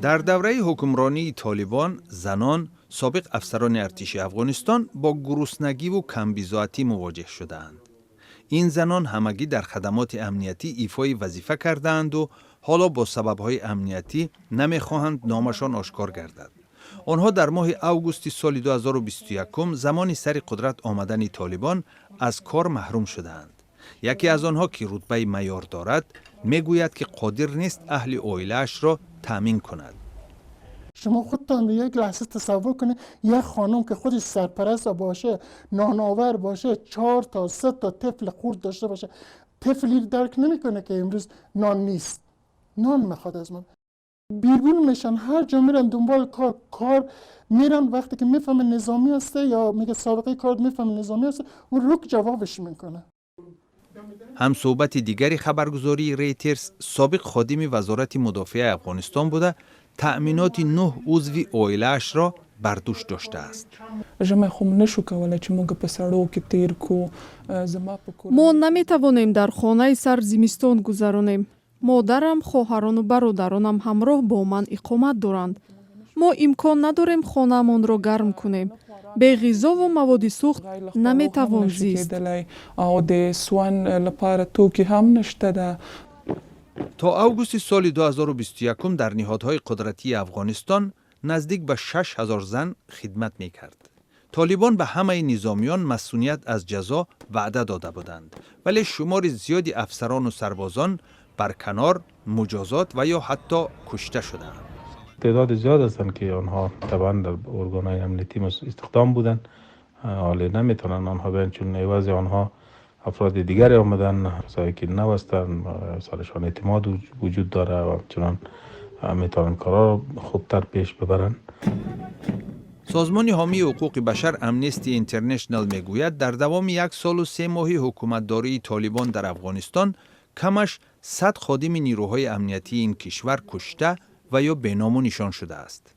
Дар давраи ҳукмронии Толибон занон, собиқ афсарони артиши Афғонистон бо гуруснагиву камбизоатӣ мувоҷеҳ шудаанд. Ин занон ҳамагӣ дар хадамоти амниятӣ ифои вазифа кардаанду ҳоло бо сабабҳои амниятӣ намехоҳанд номашон ошкор гардад. Онҳо дар моҳи августи соли 2021, замони сари қудрат омадани Толибон, аз кор маҳрум шудаанд. Яке аз онҳо, ки рутбаи майор дорад, мегӯяд, ки қодир нест аҳли оилаашро таъмин кунад. شما خودتان یک لحظه تصور کنید، یک خانم که خودش سرپرست باشه، نانآور باشه، چهار تا سه تا طفل خورد داشته باشه، طفلی درک نمیکنه که امروز نان نیست، نان میخواد از ما. بیرون میشن، هر جا میرن دنبال کار، کار میرن، وقتی که میفهمه نظامی هسته یا میگه سابقه کار، میفهمه نظامی هسته، اون رک جوابش میکنه. Ҳамсӯҳбати дигари хабаргузории Рейтерс собиқ ходими Вазорати мудофиаи Афғонистон буда, таъминоти нӯҳ узви оилаашро бар дӯш доштааст. ژمی خو نشو کولی چې موږ په سړو کې تیر کو. زما په کور Мо наметавонем дар хонаи сард зимистон гузаронем. Модарам, хоҳарону бародаронам ҳамроҳ бо ман иқомат доранд. Мо имкон надорем хонаамонро гарм кунем. Бе ғизову маводи сӯхт наметавон зист. او د سون لپاره توکي هم نشته ده. То августи соли 2021 дар ниҳодҳои қудратии Афғонистон наздик ба 6000 зан хидмат мекард. Толибон ба ҳамаи низомиён масуният аз ҷазо ваъда дода буданд, вале шумори зиёди афсарону сарбозон барканор, муҷозот ва ё ҳатто кушта шуданд. تعداد زیاد هستند که آنها طبعا در ارگانهای امنیتی استخدام بودند، حالا نمیتونن آنها بیان، چون عوض آنها افراد دیگری آمدن، کسایی که نو هستند، سرشان اعتماد وجود داره و همچنان میتونن کارا خوبتر پیش ببرن. Созмони ҳомии ҳуқуқи башар Амнести Интернешнал мегӯяд, дар давоми як солу 3 моҳи ҳукуматдории Толибон дар Афғонистон камаш 100 ходими нирӯҳои амниятии ин кишвар кушта ва ё беному нишон шудааст.